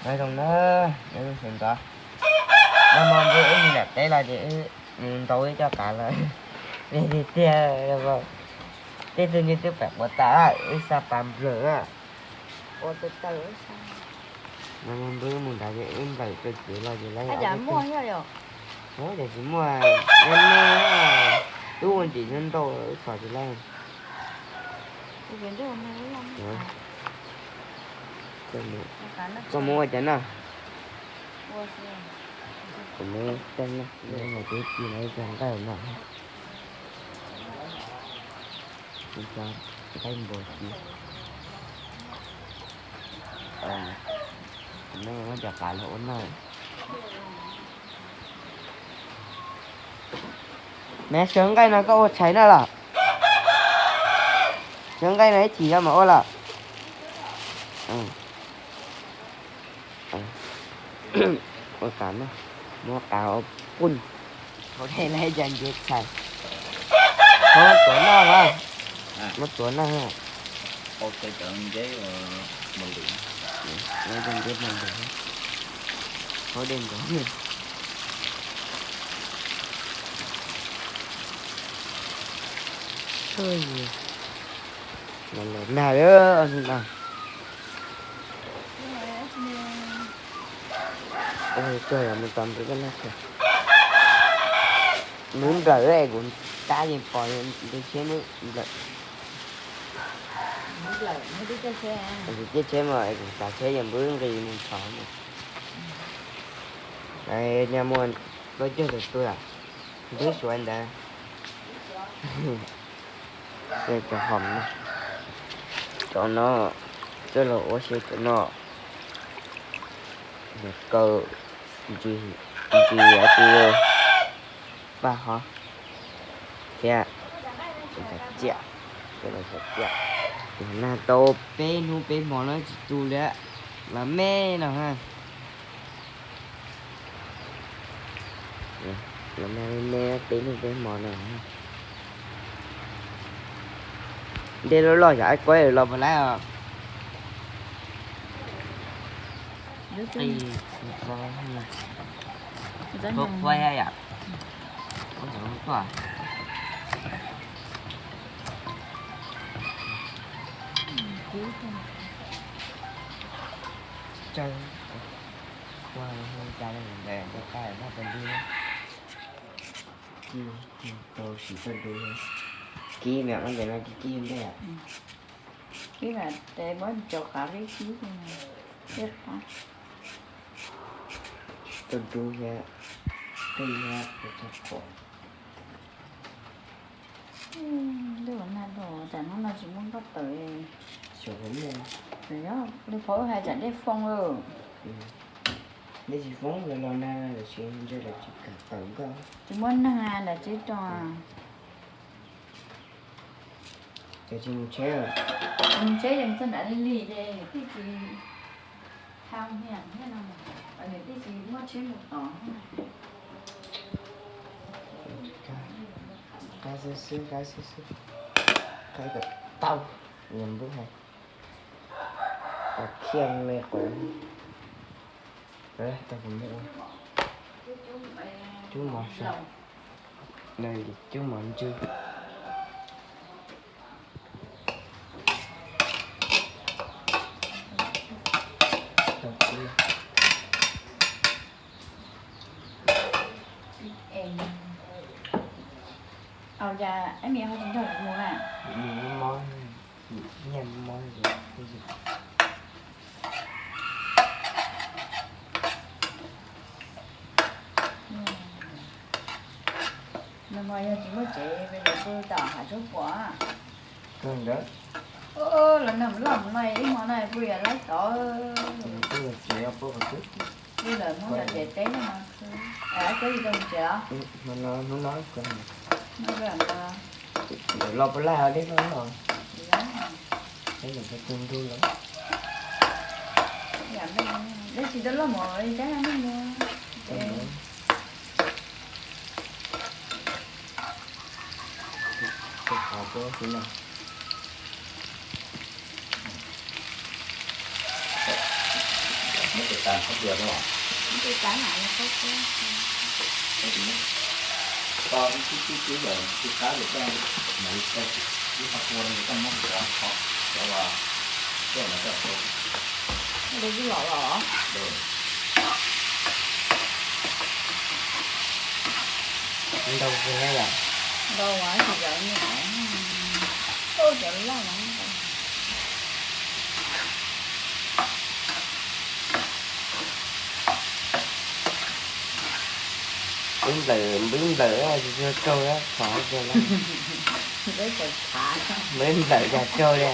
Nyob zoo na, nyob zoo sawv ntxov. Nag hmo npawg wb mus nram teb los ces wb mus ntaus ib co qav los, tiag tiag, tej tug ntsej twb pam quav tas, wb xa pas nplawm. Nag hmo npawg wb mus nrad ces wb nplawm rau kev los ces lawv, cas tsis muaj, me me, tub ua ntim ntau ntau wb txhom tsis lawv. Koj mus ua cas no? Kuv mus teeb na, tus ci lawv cog nqaij no. Nqaij npua ci. Kuv muab cov qav los ua noj. Neb, sawv nqaij no koj ua tshais noj los? Sawv nqaij no ib chim no mam ua los? Ua qav no, muab qav ua pun. Hauv dej lawv cas ntse tshais. Muab tuav noj los? Muab tuav noj. Muab cov ntse mos lwm, hauv dej nkaus. Los nag no. Mus tom ntug koj noj tshais. Nws nplawm es kuv tab yeej pom ntu tsheb nws nplawm. Kuv tib tsheb mas es kuv xav tsheb yog npwb nqis mus tshov. Nyaj muaj plaub caug tawm tuaj, npwb suav ntawd. Cov hom, cov no, coj los ua xyaw cov no. Kaw ntsis, ntsis av tsis paj hov thiab, ntxhov ciam, coj los ntxhov ciam. Nag tau peb hnub peb hmo no tsis tu li, los me no ha. Los nag me me peb hnub peb hmo no. Dej loj loj yog ai kuaib los puas laib os. Qij, qhuav qhuav yom. Tsis tau, ua cas li ntawd, ntawd qab vaj tau nti. Kib, tau siv tau du. Kib, me ntawm no kib kib ntej. Kib mas tes muab cov qav kib kib, tau du thiab, qij thiab, txog qhuav. Ntuj, nag los tam hnub no tsis muaj nkauj tawm. Tsis muaj, li qhov wb hais tsam dej foo lawm. Dej tsis foo los los nag los tsis ntshe lawv tsis kam tawm nkauj. Tsis muaj neeg los tsis tau. Ces tsis mus tsheb, mus tsheb ces mus txog nram li li ces nws twb tsis hau hiam thiab no, nws twb tsis muaj tsheb mus tod. Qab xwb xwb, qab xwb xwb, qab kom tau, yog npwb hais, khiaj me quav, tau kuv me ua cub mov saum, cub mov ntsw. Au, cas ib me ho tsis nrog kuv mus na? Mus mob, nyiaj mob. Nag hmo yog tsis muaj tsev, peb yuav pw tom hav tsuag puam. Kawg ntawd. Los nag loj no ib hmo no pw yam laib tod. Pw lawm Hmoob cov tsev teb no khwv. Koj li tau mus tsev os? Hnub no, hnub no, ntawm los puas laij dej loj loj. Dej tsis tau loj mus li cab neeg mus. Tus qhov tuaj xwb na. Tus tas qhov twg no? Tus tas no, koj ib tib tib tib yog tus tas, mus ib qho tua no koj muab cov, cov, cov no coj tua. Tus twb los los. Ntau kawg yom. Ntau, tus cov, tus cov loj no. Nplawm, nplawm, tsis tshua raug, qhov tsis, nplawm cas raug li.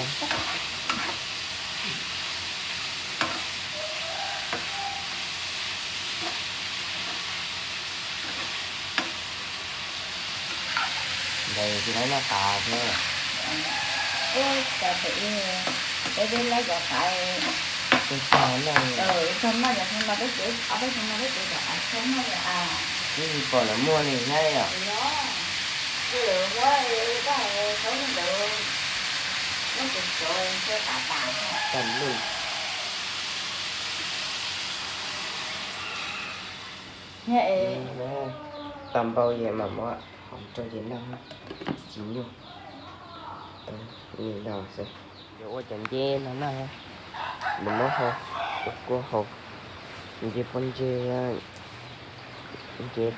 Ntawd tsis tau noj tas thiab. Ua cas peb, peb lawv cov qav, ib tug tog noj, ib tug noj cov xyoo no peb tsev, ob peb xyoo no peb tsev cov qav txhua noj li a. Twb tsis pom lawv muaj li thiab yom. Kuv lawv ua tab hais tau ntawd, muab cov cov ntsia tas tas. Tag lug. Tau npau yam mam muab hau rau ces noj, tsis nyuaj. Li no xwb. Yuav ua cov nceb no noj, nws muab hau, ua kua hau, nceb pob ntseg, nceb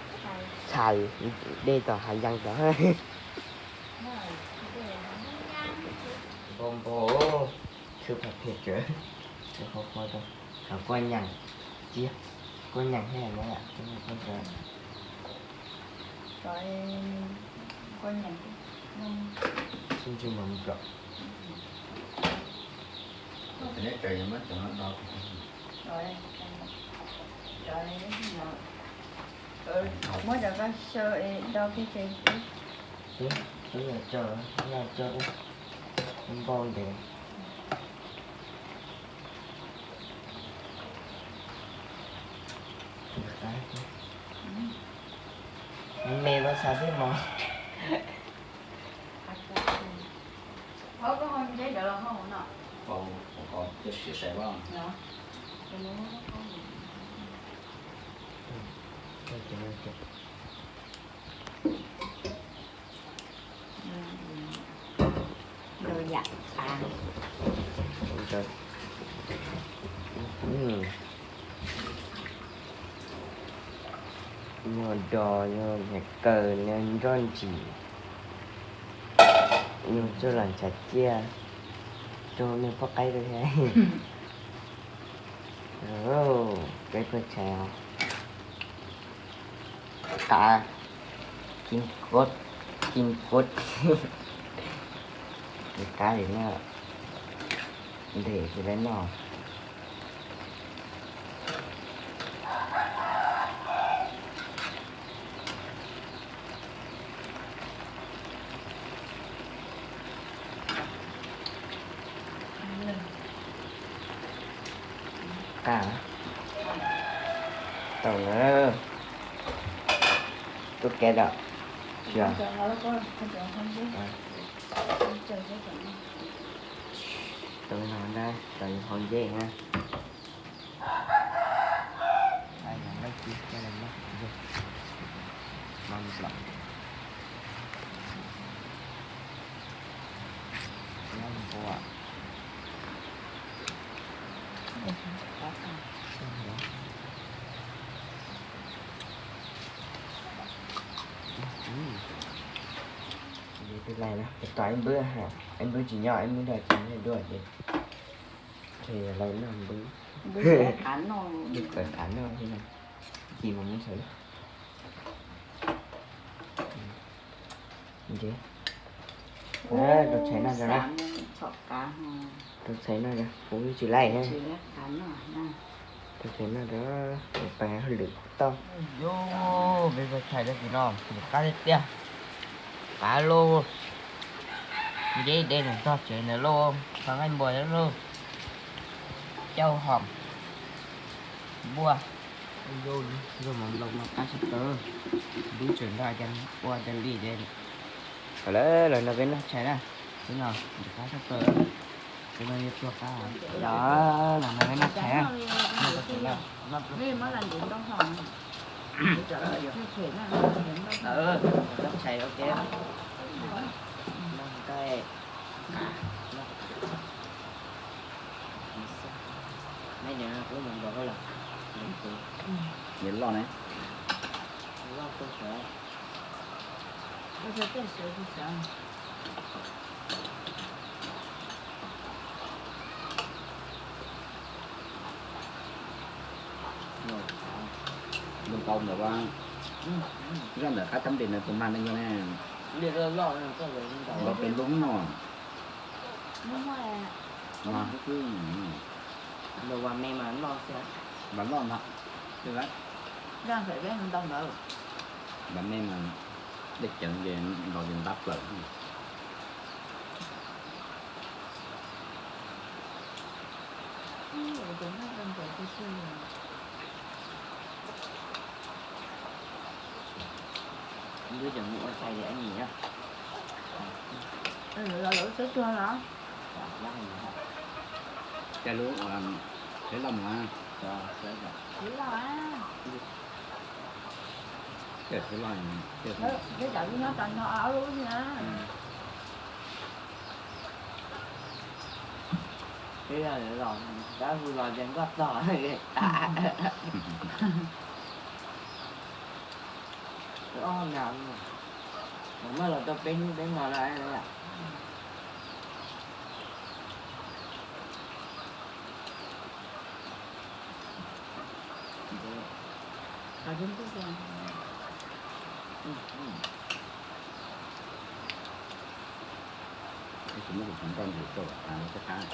txhais, dej tom hav yees tod. Npau npau, khwv phem phem kawg. Kua nyeem, cia, kua nyeem thiab no, kua nyeem. Sib ntsib mus mus kom. Muab cov koj xyaw es do peb ces. Peb, peb yog coj, yog coj npau ntev. Me koj xav thiab mog. Nyuag dos, nyuag niag kaw, nyuag nroj ntsim, nyuag tsuj lom ntshav ciaj, rau nyuag poj qaib rau thiab. Peb pawg tshais os. Qav, kim kod, kim kod. Qav li no, ntev tsis tau noj. Qab tau na, tuaj kev dam, xyov. Tau no na, tau hau nceb na. Peb lais no, peb tos ib npwb, ib npwb tsis nyob, ib npwb dog tsis nyob dua ces, ces lais noj npwb, npwb tawm qav noj li no, ci mus muab tshais na. Nce, rau tshais noj rau na. Rau tshais noj rau, kuv tsis laij na. Rau tshais noj rau, pais hauj lwm tau. Peb ua tshais rau tim no, qab tiag tiag. Qav lauj, nceb dej nws txog tsev ntawd lauj, txog nqaij npua thiab lauj. Cauj hom, npua, zoo mas nploos no qab tshaj plaws. Dub tseem nrog ua cov li ces. Lawm, lawm no peb noj tshais na. Peb no qab tshaj plaws. Peb no yuav tuag qab. Lawm no peb noj tshais na. Noj tshais Neb muab las ntev ntau hlo, tshais na, ntau tshais ua ke, nqaij, neb niam kuv mus nkaus hauj lwm, niam loj ne, loj kawg sav, ua tej sav tsis sav. Zoo tau ntawm, zaj ntawm qab thab npis ntawd puas mag neej yog ne? Npis loj loj, npis pes lub no. Mas xwb, mas loj mas, zaj ntawm peb ntau ntawd, mas me mas dej ceev ces nrov ces ntab plaws. Ntawd ces mus ua tshais li ib nim. Lawv tsheb tuag los? Cas lub tsheb loj mus, tsheb loj, tsheb loj, tsheb loj, lub nyob tas nrho ob lub xwb na. Peb los, tab hu los ces nkoj tog. Ob na, maj los tau peb hnub peb hmo lawm. Tus muab tus tsov nroj ntws rau tas lawv caj qab.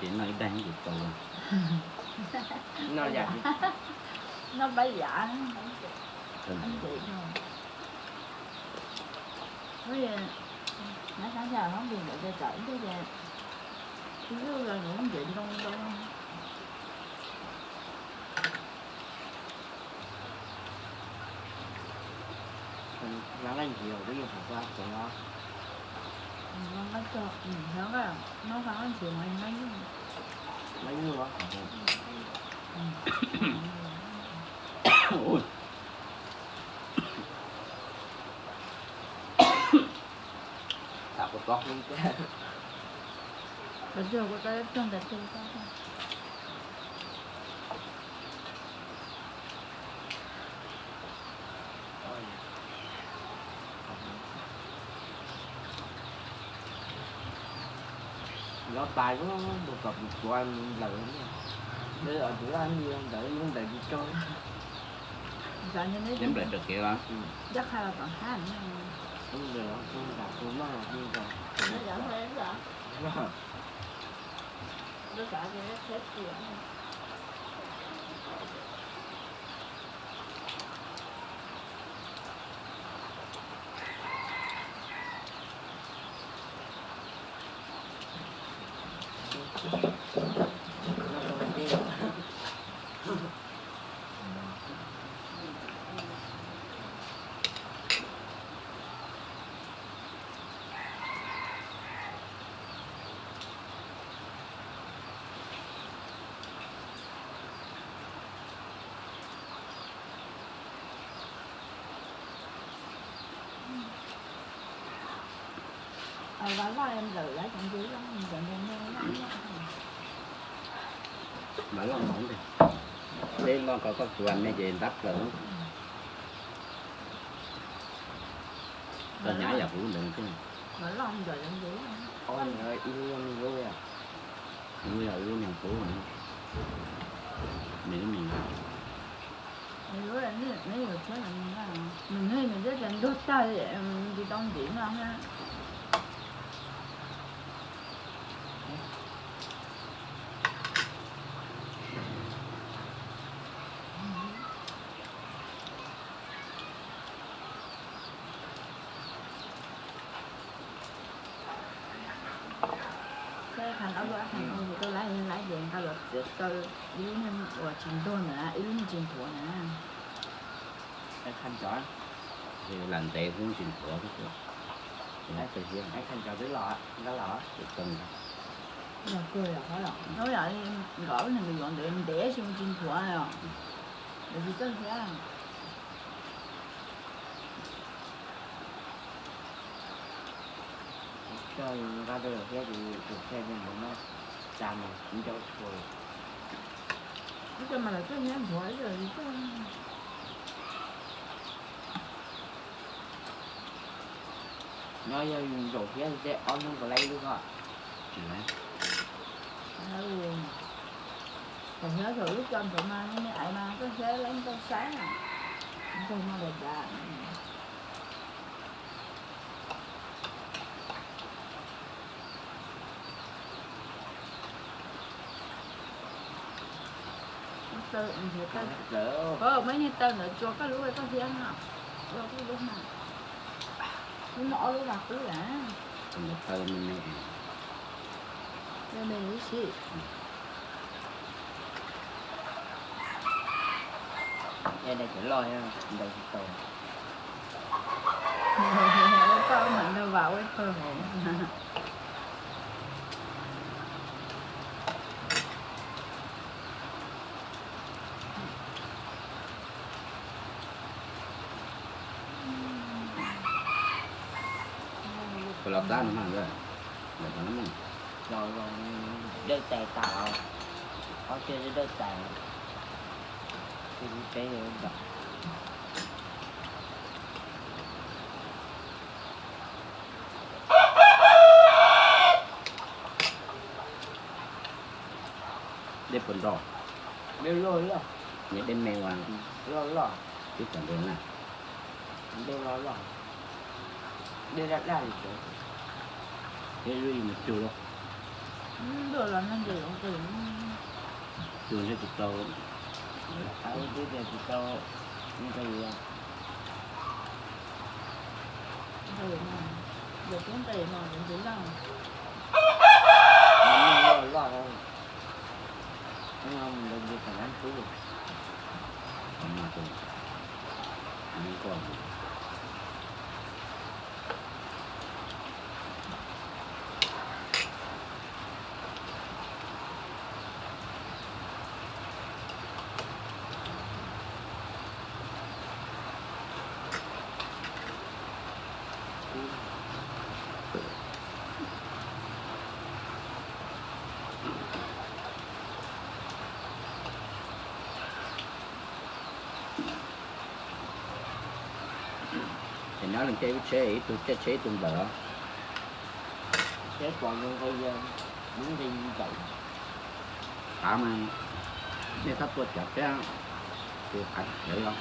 Ces noj ib daig tsis tau. Noj pab yam. Nab sab xyas hoob npis ntawd ces tsam ib ntug ces ib lub los nws nce ntoo ntoo. Nqa nqaij ntxiv los twb yeej hais tau os. Nqa nqaij ntxiv mas nqaij nyuj. Nqaij nyuj os. Tam kuv tod, kuv tod tog ntawd tes. Lov tais lub tus kom kuv tuav mus nplawm, tus laj li ntawd lub ntawd tsis tso. Neb nplawm raws kev los? Neb nplawm los tus nram tus noj los tus nram. Mas loj npaum ntawd, peb loj ko koj tsuas me ces ntab plaws. Koj hnyav yam kuv ntawd xwb. Ib lub me nyuam tub, me lub me nyuam. Nws thiab nws thiab ces ntuag tag li, tsis tau ntim no thiab. Ib lub niag uas tsis ntog ntawd na, ib lub niag tsis nthuav ntawd na. Lam ntev kuj tsis nthuav. Los kawg, nkawd lub niag yuav ntawd ntev tsis mus tsis nthuav os. Nkawd tsis txawj thiab. Coj nqa rau lawm thiab ces tus thiaj li mus noj tsa mus ncau tshua. Ib co mas lawv tuaj nyob nthuav ib co. Nyob yog zaum thiab tej ob hnub puas laib lub ko. Tsis laib. Thaum nyob thaum lub co ntawd mas me me aiv mas koj thiab laib koj saib, nkaug no dav dav. Muab niag taw ntawd tsuas koj lub, koj thiab no, ua koj lub na. Lub no ob lub vas qub lawm. Tus ntawd taw me me. Me me ib si. Dai cov loj ntaus tsis tau. Koj mam ntaus vas ua tag hauv. Puas los plab no mas, los dawj tais tas, ob tiag dawj tais. Dej puas nrog? Dej loj loj. Nws dej me ua. Loj loj. Twb txawm ntev na. Dej loj loj. Dej daj daj li. Dej loj mus cug lawm. Ntuj los nag ntes los nqis. Cug ntshe tsis tau. Twb tias tsis tau nqis. Nqis mas, yog twb nqis mas nqis loj. Loj loj. Ces nyob leej caij lub tsheb, ib tug caij tsheb ib tug nplawm os. Tsheb pom zoo nqi, lub nqi nplawm. Qav mas nej txhob tua cov thiab, tus qav tsis tsev os.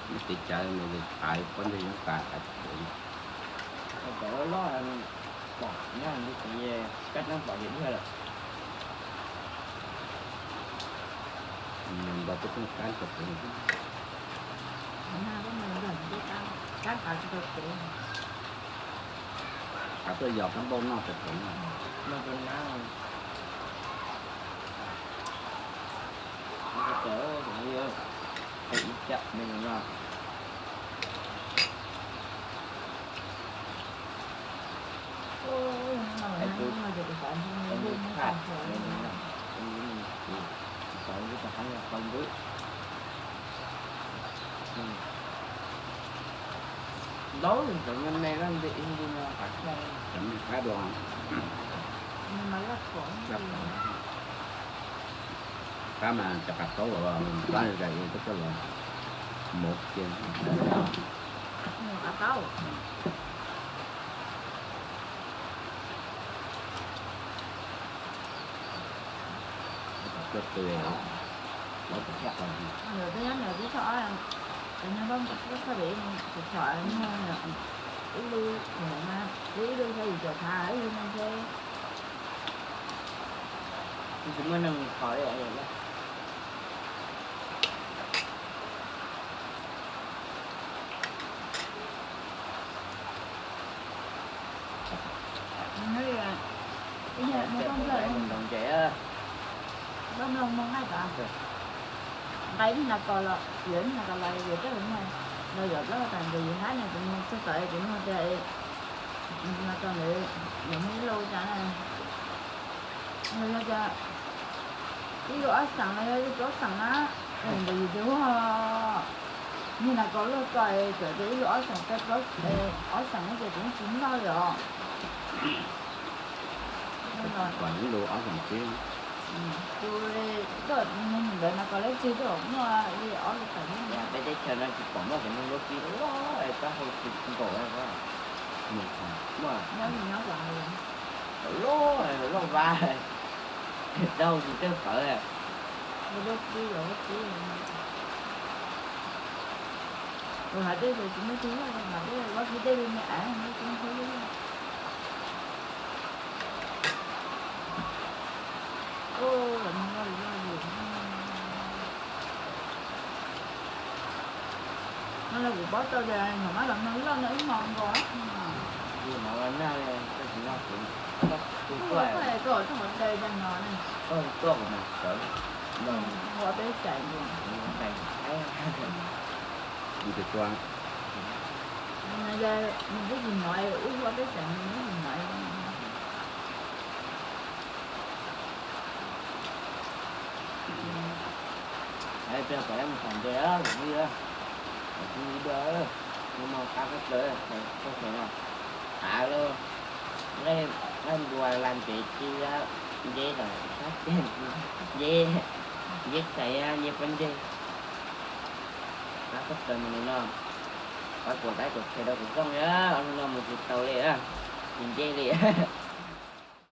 Nws tiv cawv nws li qav pob ntseg nyob tas qav tsis tsev. Cov loj loj pom nyob li kuv kab neeb pom diam diag lawm. Nws npau kub tooj kab rau kuv. Qav tuaj yos kab npauj noj rau kuv. Ntau cov me me laj nti ib nti no qab dua. Qab mas cov qav taub uas plab zais ua koj coj los mov cia. Coj pw, los tsis tau. Ntawm peb nyob ntawm peb txog ob, cov niag npauj npauj txhoj pem txhom txhom muag ib lub, ib lub thiab yus cov thav ib lub no thiab. Tsis muaj neeg thov li. Ntawm peb nyob ntawm peb txog ob, Nqaij mus nrog ntses, nqaij mus nqaij tas, nqaij ib na ko los yuav ib na ko los yuav coj los muag, los yuav plaub tas ntses yus hab no ces muag txog tod ces muag tias no rau ntawd, yuav muag ib lub cas na, los yog tias ib lub ob xees los yog ib lub plaub xees na, ntawd yus tias ua, niag na ko luaj ko, txawm tias ib lub ob xees, ob xees no ces kuv tsis noj li os. Ib lub ob xees xwb. Tus, ntawd na ko lab tsi tuaj muaj li ob lub xees. Peb teb chaws no tsis pom muaj cov neeg luaj kib loj, kab hau tsis nkaum, muaj, nyob loj, loj vab, rau tsis txawj pawv. Tus hais tej zaum tsis muaj tus loj, hais tej zaum vab kib tej li me av, muaj tus loj. Ua, los no loj li loj li. No los kuv paub tau tias nyuam mab los no loj no ib hmo nkaus. Yus no los nag li, koj tsis noj kuv, koj tuaj, koj tuaj hauv dai tag no ne. Koj tuaj kuv mam sawv, ua peb xees, yus tais Thaib, yus tus tua. Nws twb tsis hnov, wb ua peb xees nws twb tsis hnov. Peb pom lawv mus tham ntses, kuv phooj ywg, kuv phooj yw dua, nws mas qab koj plaws, koj tseem no, av lawm, nqaij npua la ntsev ci, nceb tom sab, nceb, nceb txhais, nceb pob ntseg, qab koj plaws mus li no. Pab kuas taib kuas tshais rau kuv txooj li, no mus tsis tau li, tsis nceb li.